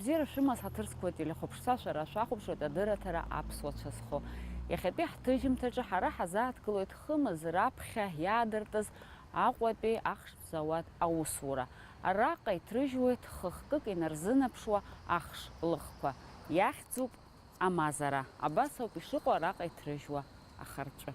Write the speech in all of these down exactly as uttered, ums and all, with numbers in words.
Бзиара шәымаз, ҳаҭыр зқәу ателехәаԥшцәа, шәара шәахәаԥшуеит адырраҭара Аԥсуа цәа зхо. Иахьатәи ҳҭыжьымҭаҿы ҳара ҳазааҭгылоит хымз раԥхьа иаадыртыз Аҟәатәи ахш зауад аусура. Араҟа иҭрыжьуеит хы-хкык инарзынаԥшуа ахш лыхқәа. Иахьӡуп амазара. Абас ауп ишыҟоу араҟа иҭрыжьуа ахарҵәы.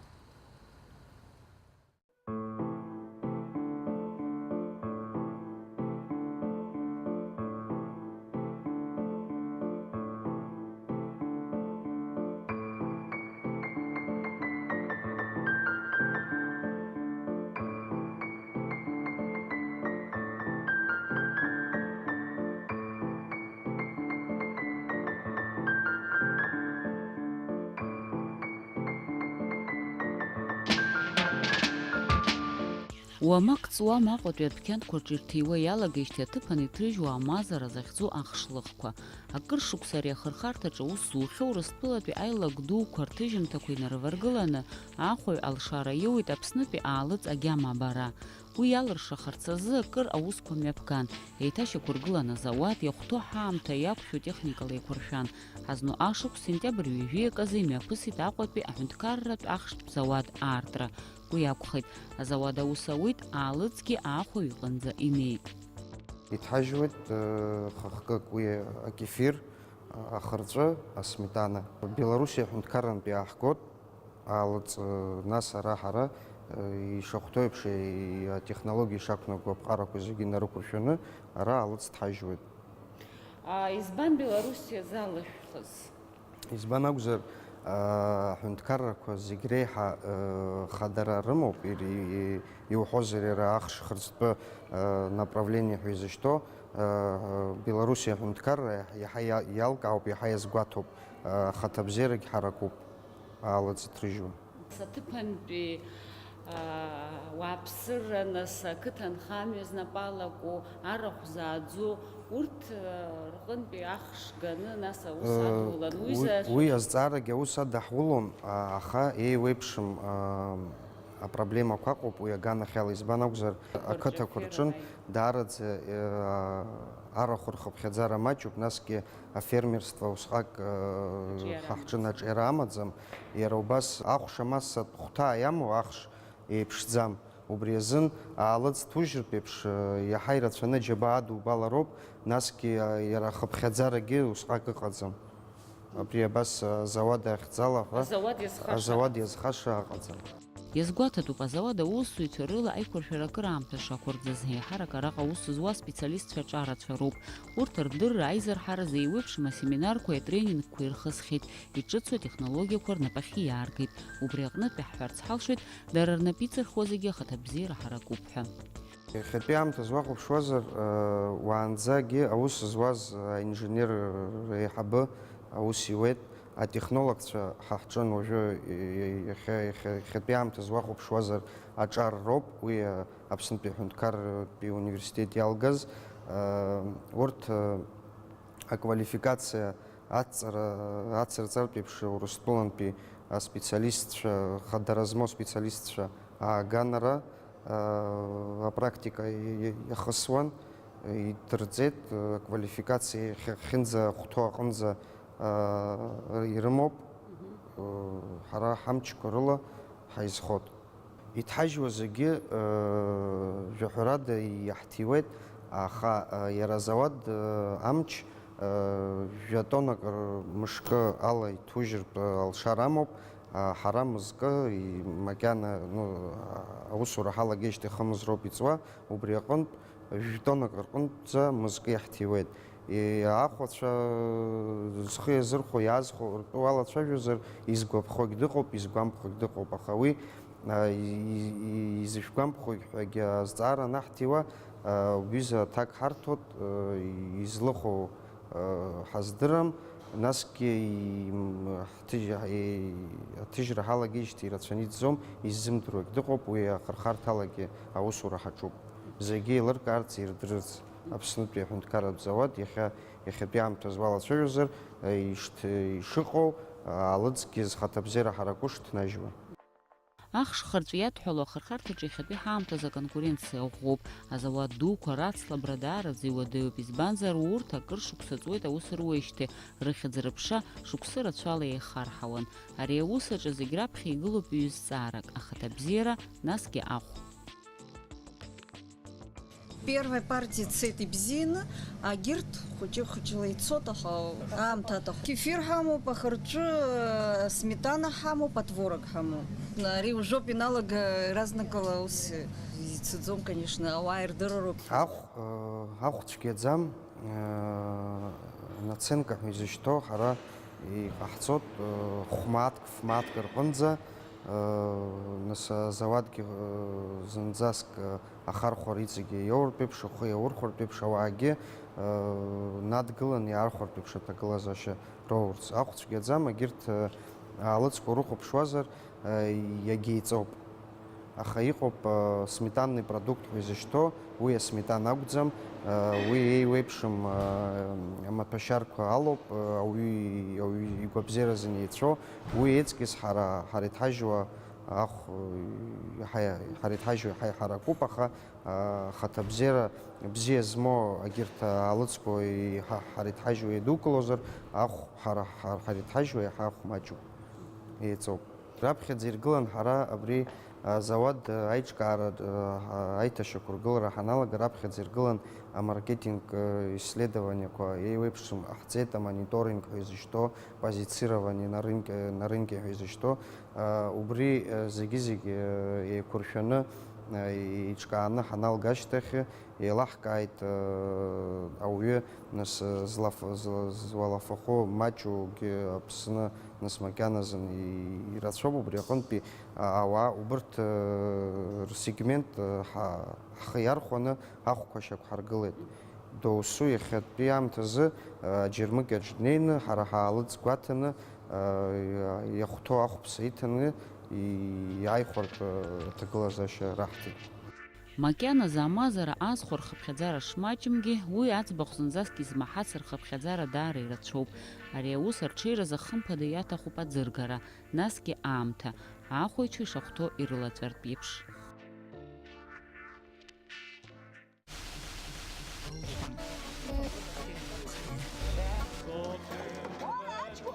Уамак ҵуам Аҟәатәи адәқьанқәа рҿы ирҭиуа иалагеижьҭеи аҭыԥан иҭрыжьуа амазара захьӡу ахш лыхқәа. Акыр шықәса ари ахырхарҭаҿы аус зухьоу Урыстәылатәи аилак дуқәа рҭыжьымҭақәа инарываргыланы, ахәаҩ алшара иоуеит Аԥснытәи аалыҵ агьама абара. Уи иалыршахарц азы акыр аусқәа мҩаԥган, еиҭашьақәыргылан азауад, иахәҭоу ҳаамҭа иақәшәо техникала еиқәыршәан. Ҳазну ашықәс сентиабр ҩажәи аказы имҩаԥысит Аҟәатәи аҳәынҭқарратә ахштә зауад аартра. Уи акәхеит, азауад аус ауеит, аалыҵгьы аахәаҩ иҟынӡа инеит. Иҭҳажьуеит, э, хы-хкык уи акефир, ахырҵәы, асметана. Белоруссиа аҳәынҭқаррантә иааҳгоит. Аалыҵ, нас ара ҳара, э, ишахәҭоу еиԥш, и-, атехнологиа ишақәнаго аԥҟарақәа зегьы нарықәыршәаны, ара аалыҵ ҭҳажьуеит. А, избан Белоруссиа залышәхыз? Избан акәзар, а, аҳәынҭқаррақәа зегь реиҳа, э, хадара рымоуп, ир-, и-, и-, иуҳәозар, иара ахш хырҵтәы, э, направление ҳәа изышьҭоу, э, Белоруссиа аҳәынҭқарра иаҳа иа-, иалкаауп, иаҳа иазгәаҭоуп, э, ахаҭабзиарагь ҳаракуп. Аалыҵ иҭрыжьуа. Нас аҭыԥантәи, аа, уааԥсыра, нас ақыҭанхамҩа знапы алаку, арахә зааӡо, урҭ, аа, рҟынтәи ахш ганы, нас аус, э, адулан. Уи уи, за-, уи азҵаарагьы аус адаҳулон, а-, аха еиуеиԥшым, а, апроблемақәа ыҟоуп уи аганахьала. Избан акәзар, ақыҭақәа рҿын даараӡа, э, арахә рхыԥхьаӡара маҷуп, насгьы афермерство усҟак, э, ҳа ҳҿы аҿиара амаӡам. Иара убас ахәша массатә хәҭаа иамоу ахш еиԥшӡам. Убри азын аалыҵ ҭужьыртә еиԥш, э, иаҳа ирацәаны аџьабаа адубалароуп, насгьы, э, иара ахыԥхьаӡарагьы усҟак ыҟаӡам. Абри абас, э, азауад ахьӡала ҳәа, азауад иазхаша, азауад иазхаша ыҟаӡам. Иазгәаҭатәуп, азауад аусзуҩцәа рыла аиқәыршәара акыраамҭа шақәырӡыз. Еиҳарак араҟа аус зуа аспециалистцәа аҿарацәа роуп. Урҭ рдырра, аизырҳара, зеиуеиԥшым асеминарқәеи атренингқәеи рхысхьеит, иҿыцу атехнологиақәа рнапахьы иааргеит. Убри аҟнытә иаҳҳәарц ҳалшоит, дара рнапы иҵырхуа зегьы ахаҭабзиара ҳаракуп ҳәа. Иахьатәи аамҭазы уахәаԥшуазар, уаанӡагьы аус зуаз аинженер реиҳабы аус иуеит. Атехнологцәа ҳа ҳҿын уажәы, иахьа, иахьа, иахьатәи аамҭазы уахәаԥшуазар, аҿар роуп, уи, а, Аԥснытәи аҳәынҭқарратәи университет иалгаз, а, урҭ, а, аквалификациа ацҵара, ацырҵартә еиԥш, Урыстәылантәи аспециалистцәа, хадара змоу аспециалистцәа ааганара, а, апрактика и-, и-, иахысуан, идырҵеит, аквалификациа иахьа-, иахьынӡахәҭоу аҟынӡа, а, ирымоуп. Мгм. Ҳара ҳамчқәа рыла ҳаизхоит. Иҭҳажьуа зегьы, а, жәаҳәарада иаҳҭиуеит, аха, а, иара азауад, а, амч, а, жәа-тоннак р-, мышкы ала иҭужьыртә алшара амоуп. А, ҳара мызкы, и-, макьана, ну, а, аусура ҳалагеижьҭеи хымз роуп иҵуа, убри аҟынтә, жәтәонак рҟынӡа мызкы иаҳҭиуеит. И-, ахәацәа зхы иазырхәо, иаазхәо ртәы уалацәажәозар, изгәаԥхогь дыҟоуп, изгәамԥхогь дыҟоуп, аха уи, а, и-, и-, изышәгәамԥхогь ҳәагьы азҵаара анаҳҭиуа, а, убҩыза аҭак ҳарҭоит, а, излыхәо, а, ҳаздырам, насгьы и-, м-, ҳҭыжь-, и-, аҭыжьра ҳалагеижьҭеи ирацәаны иӡӡом, иззымдыруагь дыҟоуп, уи ахырхарҭалагьы аусура ҳаҿуп. Зегьы еилыркаарц, ирдырырц. Аԥснытәи аҳәынҭқарратә зауад иахьа, иахьатәи аамҭазы уалацәажәозар, ишҭ-, ишыҟоу, аалыҵгьы зхаҭабзиара ҳараку шҭнажьуа. Ахш харҵәы иадҳәалоу ахырхарҭаҿы иахьатәи ҳаамҭазы аконкуренциа ӷәӷәоуп. Азауад дуқәа рацлабра даараӡа иуадаҩуп, избанзар, урҭ акыр шықәса ҵуеит аус руеижьҭеи, рыхьӡ-рыԥша шықәсы рацәала еихарҳауан. Ари аус аҿы зегь раԥхьа игылоуп ҩызҵаарак, ахаҭабзиара, насгьы ахә. Первая партиа цеит ибзианы, агьырҭ хәыҷы-хәыҷла ицот, аха аамҭа аҭахуп. Кефир ҳамоуп, ахырҵәы, сметана ҳамоуп, атворог ҳамоуп. Ари ужоуп иналага, разнакала ус ицаӡом, конечно, ауаа ирдыруроуп. Ахә, э, ахә цәгьаӡам, э, наценка ҳәа изышьҭоу ҳара иҟаҳҵоит, э, хә-мааҭк, ф-мааҭк рҟынӡа, э, нас азауадгьы, э, зынӡаск, э, ахархәара иҵегьы иоуртә еиԥш, ахы иаурхәартә еиԥш, ауаагьы, э, надгылан иаархәартә еиԥш аҭагылазаашьа роурц. Ахә цәгьаӡам, егьырҭ, э, аалыҵқәа урыхәаԥшуазар, э, иагьеиҵоуп. Аха иҟоуп, э, сметанный продукт ҳәа изышьҭоу, уи асметана акәӡам, э, уи еиуеиԥшым, э, амаҭәашьарқәа алоуп, э, ауаҩы, ауаҩы игәабзиаразы инеицәоу, уи еиҵкьыс ҳара, ҳара иҭҳажьуа ахә, э, иаҳа-, ҳара иҭҳажьуа иаҳа иҳаракуп, аха, э, хаҭабзиара бзиа змоу агьырҭ аалыҵқәа иаҳа ҳара иҭҳажьуа иадукылозар, ахә ҳара, ҳара, ҳара иҭҳажьуа иаҳа ахә маҷуп, еиҵоуп. Раԥхьаӡа иргылан ҳара абри, а, зауад, а, аиҿкаара, а, аиҭашьақәыргылара ҳаналага, раԥхьаӡа иргылан амаркетинг, а, исследованиақәа еиуеиԥшым ҟаҳҵеит, амониторинг ҳәа изышьҭоу, позицирование на рынке, на рынке ҳәа изышьҭоу. А, убри, а, зегьы-зегь, а, еиқәыршәаны, а, еиҿкааны ҳаналга ашьҭахь, еилаҳкааит, э, ауаҩы, нас, э, злаф-, зла-, зуалафахәы маҷугьы Аԥсны, нас, макьаназын и-, ирацәоуп, убри аҟынтәи, а, ауаа убырҭ, э, рсегмент, э, ҳа-, ҳхы иархәаны ахәқәа шьақәҳаргылеит. Доусу иахьатәи аамҭазы, э, аџьармыкьаҿ днеины, ҳара ҳаалыҵ гәаҭаны, э, иахәҭоу ахәԥса иҭаны и-, иааихәартә, э, аҭагылазаашьа раҳҭеит. Макьаназы амазара азхәа рхыԥхьаӡара шмаҷымгьы, уи аӡбахә зынӡаск измаҳац рхыԥхьаӡара даара ирацәоуп. Ари аус арҽеиразы хымԥада иаҭахуп аӡыргара, насгьы аамҭа, аахәаҩцәа ишахәҭоу ирылаҵәартә еиԥш.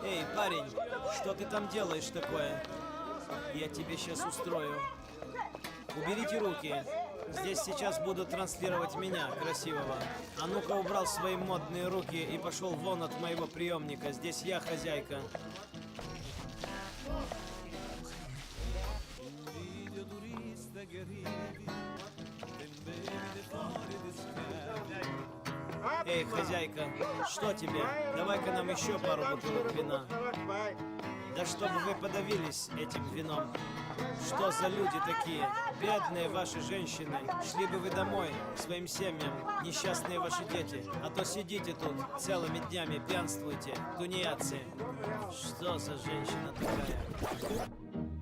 Эй, парень, что ты там делаешь такое? Я тебе сейчас устрою. Уберите руки. Здесь сейчас будут транслировать меня, красивого. А ну-ка, убрал свои модные руки и пошёл вон от моего приёмника. Здесь я хозяйка. Эй, хозяйка, что тебе? Давай-ка нам ещё пару бутылок вина. Да чтобы вы подавились этим вином. Что за люди такие? Бедные ваши женщины. Шли бы вы домой, к своим семьям, несчастные ваши дети. А то сидите тут целыми днями, пьянствуйте, тунеядцы. Что за женщина такая?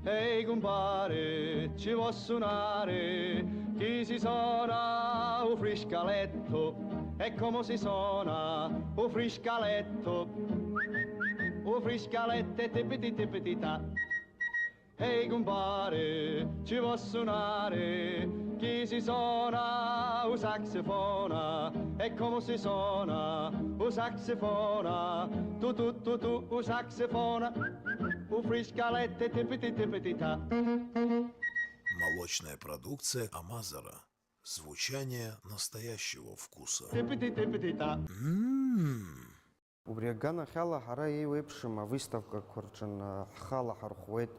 Ehi compare, ci vuò suonare? Chi si suona un friscaletto? E come si suona un friscaletto? Un friscaletto è tipiti tipiti ta. Ehi compare, ci vuò suonare? Chi si suona un saxofona? E come si suona un saxofona? Tu tu tu tu un saxofona. Un friscaletto è tipiti tipiti ta. Молочная продукция Амазара. Звучание настоящего вкуса. Tipiti tipiti ta. Мм. Убри аганахьала ҳара еиуеиԥшым авыставкақәа рҿы ҳхы алаҳархәуеит,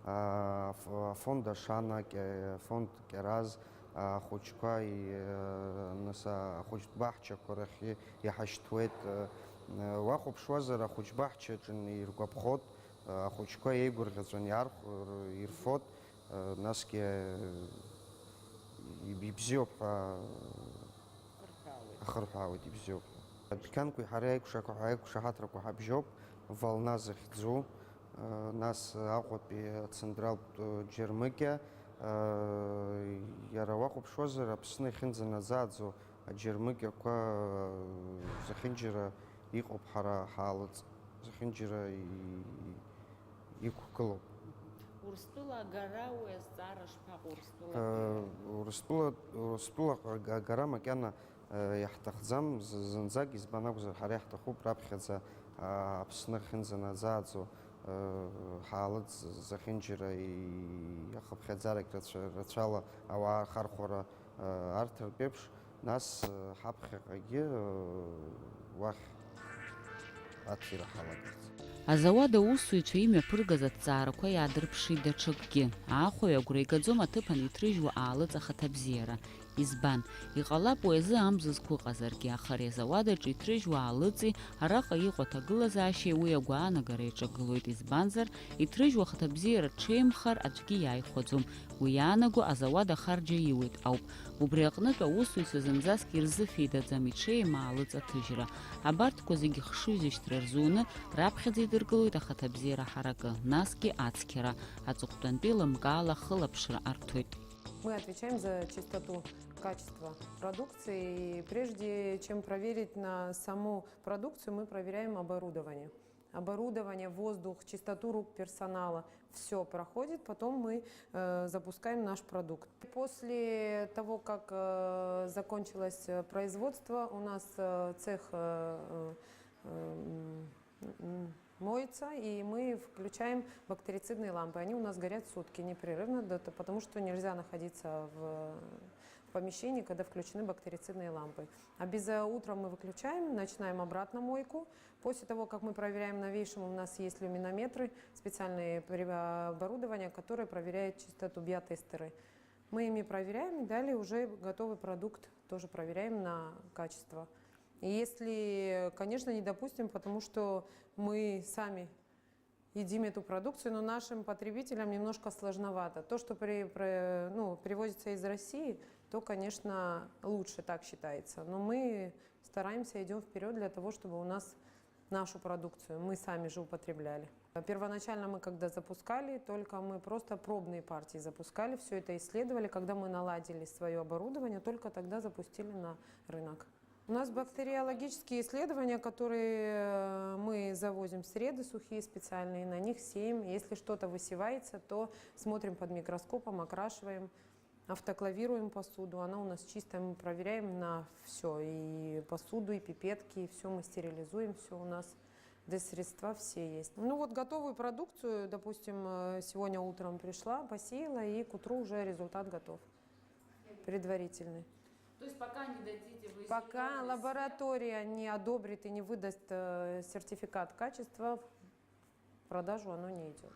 аф-, афонд Ашана, Кьа-, афонд Кьараз, ахәыҷқәа, и-, нас, ахәыҷтә баҳчақәа рахь иҳашьҭуеит. Уахәаԥшуазар, ахәыҷ баҳчаҿы иргәаԥхоит, ахәыҷқәа еигәырӷьаҵәан иаархә-, ирфоит. Насгьы ибзиоуп ҳәа ахырҳәаауеит, ибзиоуп ҳәа. Адәқьанқәеи ҳареи аиқәшаҳаҭрақәа ҳабжьоуп, Волна захьӡу, нас Аҟәатәи ацентралтә џьармыкьа, иара уахәаԥшуазар, Аԥсны иахьынӡанаӡааӡо аџьармыкьақәа зехьынџьара иҟоуп ҳара ҳаалыҵ, зехьынџьара и-, иқәгылоуп. Урыстәыла агара уи азҵаара шԥаҟоу, Урыстәыла? Э, Урыстәыла, Урыстәыла ага- агара макьана э, иаҳҭахӡам з- зынӡак, избан акәзар, ҳара иаҳҭахуп раԥхьаӡа а, Аԥсны ахьынӡанаӡааӡо э, ҳаалыҵ зехьынџьара и- ахыԥхьаӡарагь рацәа- рацәала ауаа рхархәара э, арҭартә еиԥш, нас э, ҳаԥхьаҟагьы э, уахь аҭира ҳалагарц. Азауад аусзуҩцәа имҩаԥыргаз аҭҵаарақәа иаадырԥшит даҽакгьы. Аахәаҩ агәра игаӡом аҭыԥан иҭрыжьуа аалыҵ ахаҭабзиара. Избан? Иҟалап уи азы амзызқәа ыҟазаргьы, аха ари азауад аҿы иҭрыжьуа аалыҵи араҟа иҟоу аҭагылазаашьеи уи агәаанагара иаҿагылоит, избанзар, иҭрыжьуа ахаҭабзиара ҽеимхар аӡәгьы иааихәаӡом. Уи иаанаго азауад ахарџь аиуеит ауп. Убри аҟнытә аусзуҩцәа зынӡаск ирзыфеидаӡам иҽеим аалыҵ аҭыжьра. Абарҭқәа зегьы хшыҩзышьҭра рзуны, раԥхьаӡа идыркылоит ахаҭабзиара ҳаракы, насгьы ацқьара. Аҵыхәтәантәи лымкаала хылаԥшра арҭоит. Мы отвечаем за чистоту, качество продукции. И прежде чем проверить на саму продукцию, мы проверяем оборудование. Оборудование, воздух, чистоту рук персонала. Все проходит, потом мы э, запускаем наш продукт. После того, как э, закончилось э, производство, у нас э, цех э, э, м, м, моется, и мы включаем бактерицидные лампы. Они у нас горят сутки непрерывно, да, то- потому что нельзя находиться в, в помещении, когда включены бактерицидные лампы. А без э, утром мы выключаем, начинаем обратно мойку. После того, как мы проверяем новейшим, у нас есть люминометры, специальные при- оборудование, которое проверяет чистоту, биотестеры. Мы ими проверяем, и далее уже готовый продукт тоже проверяем на качество. И если, конечно, не допустим, потому что мы сами едим эту продукцию, но нашим потребителям немножко сложновато. То, что при, про- ну, привозится из России, то, конечно, лучше, так считается. Но мы стараемся, идем вперед для того, чтобы у нас нашу продукцию мы сами же употребляли. Первоначально мы когда запускали, только мы просто пробные партии запускали, все это исследовали. Когда мы наладили свое оборудование, только тогда запустили на рынок. У нас бактериологические исследования, которые э, мы завозим в среды сухие специальные, на них сеем. Если что-то высевается, то смотрим под микроскопом, окрашиваем, автоклавируем посуду. Она у нас чистая, мы проверяем на все. И посуду, и пипетки, и все мы стерилизуем, все у нас. Дезсредства все есть. Ну вот готовую продукцию, допустим, э, сегодня утром пришла, посеяла, и к утру уже результат готов. Предварительный. То есть пока не дадите вы Пока зелёный лаборатория не одобрит и не выдаст э, сертификат качества, в продажу оно не идет.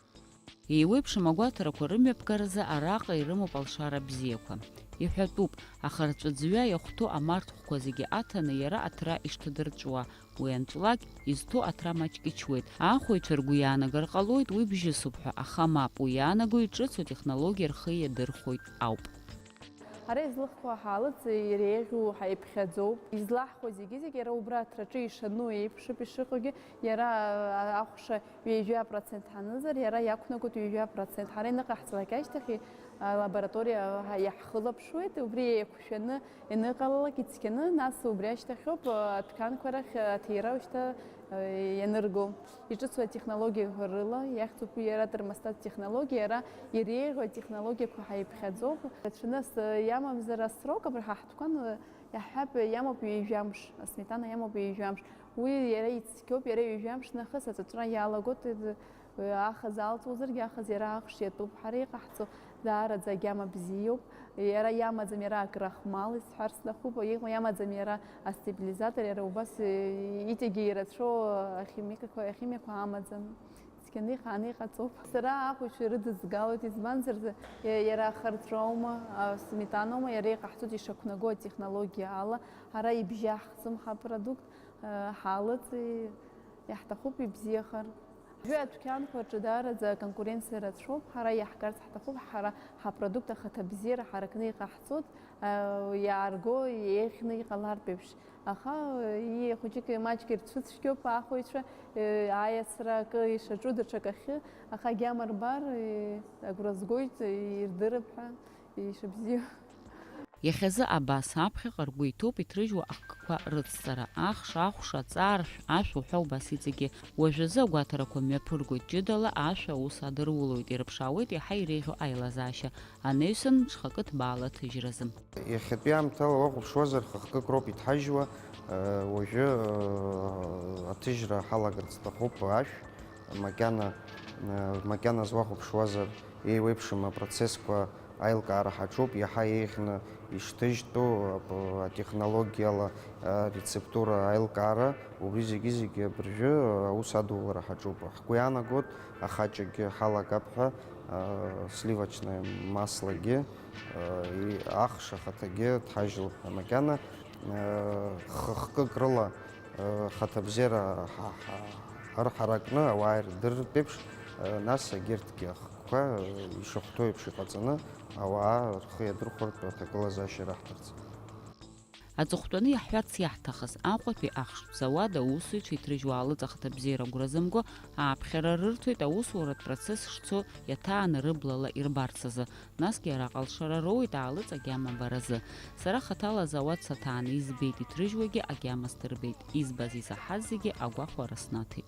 Еиуеиԥшым агәаҭарақәа рымҩаԥгаразы араҟа ирымоуп алшара бзиақәа. Иҳәатәуп, ахырҵәыӡҩа иахәҭоу амарҭхәқәа зегьы аҭаны иара аҭра ишҭадырҵәуа, уи анҵәлак изҭоу аҭра маҷк ичуеит. Аахәаҩцәа ргәы иаанагар ҟалоит уи бжьысуп ҳәа, аха мап, уи иаанаго иҿыцу атехнологиа рхы иадырхәоит ауп. Ҳара излыхқәа ҳаалыҵ иреиӷьу ҳаиԥхьаӡоуп. Излаҳхәо зегьы-зегь иара убра аҭраҿы ишану еиԥшуп ишыҟоугьы, иара ахәша ҩажәа процент ҳанызар, иара иақәнагоит ҩажәа процент. Ҳара иныҟаҳҵалак ашьҭахь алабораториа иаҳхылаԥшуеит, убри еиқәшәаны ианыҟалалак ицқьаны, нас убри ашьҭахьоуп адәқьанқәа рахь аҭира шьҭа ианырго. Иҿыцу атехнологиақәа рыла, иахьӡуп уи иара атермостат технологиа, иара иреиӷьу атехнологиақәа ҳаиԥхьаӡоуп. Рацәаны ас-, иамамзар асрок абри ҳа ҳтәқәан, иаҳҳәап, иамоуп ҩажәа мш, асметана иамоуп ҩажәа мш. Уи иара ицқьоуп, иара ҩажәа мш нахыс аҵәыҵәра иалагоит, ахаз алҵуазаргьы, ахаз иара ахш иатәуп. Ҳара иҟаҳҵо даараӡа агьама бзиоуп. Иара иамаӡам иара акрахмал, исҳәар сҭахуп, иҟ-, иамаӡам иара астабилизатор, иара убас, э, иҵегьы ирацәоу ахимикақәа, ахимиақәа амаӡам. Цқьаны ихааны иҟаҵоуп. Сара ахәыҷқәа ирыдызгалоит, избанзар, э, иара ахырҵәоума, асметаноума, иара иҟаҳҵоит ишақәнаго атехнологиа ала. Ҳара ибжьаҳхӡом ҳапродукт, э, ҳалыҵ, э, иаҳҭахуп ибзиахар. Уажәы адәқьанқәа рҿы даараӡа аконкуренциа рацәоуп, ҳара иаҳгарц ҳҭахуп, ҳара ҳапродукт ахаҭабзиара ҳаракны иҟаҳҵоит, иаарго еиӷьны иҟалартә еиԥш. Аха, ии, хәыҷык маҷк ирцәыцәгьоуп аахәаҩцәа, аиасра акы ишаҿу даҽакахьы, аха агьама рбар, агәра згоит, ирдырып ҳәа, ишыбзиоу. Иахьазы абас аԥхьаҟа ргәы иҭоуп иҭрыжьуа ахкқәа рыцҵара, ахш, ахәша, аҵааршә, ашә уҳәа убас иҵегьы. Уажәазы агәаҭарақәа мҩаԥыргоит, ҷыдала ашә аус адырулоит, ирыԥшаауеит иаҳа иреиӷьу аилазаашьа, анаҩсан ҽхакы ҭбаала аҭыжьразы. Иахьатәи аамҭала уахәаԥшуазар, хы-хкык роуп иҭҳажьуа, уажәы аҭыжьра ҳалагарц сҭахуп ашә, макьана, макьаназ уахәаԥшуазар, еиуеиԥшым апроцессқәа аилкаара ҳаҿуп, иаҳа еиӷьны ишҭыжьтәу атехнологиала арецептура аилкаара, убри зегьы-зегьы абыржәы аус адулара ҳаҿуп. Ҳгәы иаанагоит, ахаҷагьы ҳалагап ҳәа, сливочное маслогьы, ахш ахаҭагьы дҳажьлап ҳәа макьана, хы-хкык рыла Хаҭабзиара ҳа-, ҳа-, ҳарҳаракны ауаа ирдырыртә еиԥш, нас егьырҭгьы ахқәа ишахәҭоу еиԥш иҟаҵаны, ауаа рхы иадырхәартә аҭагылазаашьа раҳҭарц. Аҵыхәтәаны иаҳҳәарц иаҳҭахыз, Аҟәатәи ахштә зауад аусзуҩцәа иҭрыжьуа алыҵ ахаҭабзиара агәра зымго ааԥхьара рырҭоит аусуратә процесс шцо иаҭааны рыблала ирбарц азы. Насгьы араҟа алшара роуеит аалыҵ агьама абаразы. Сара хаҭала азауад саҭааны избеит, иҭрыжьуагьы агьама сдырбеит. Избаз изаҳаз зегьы агәахәара снаҭеит.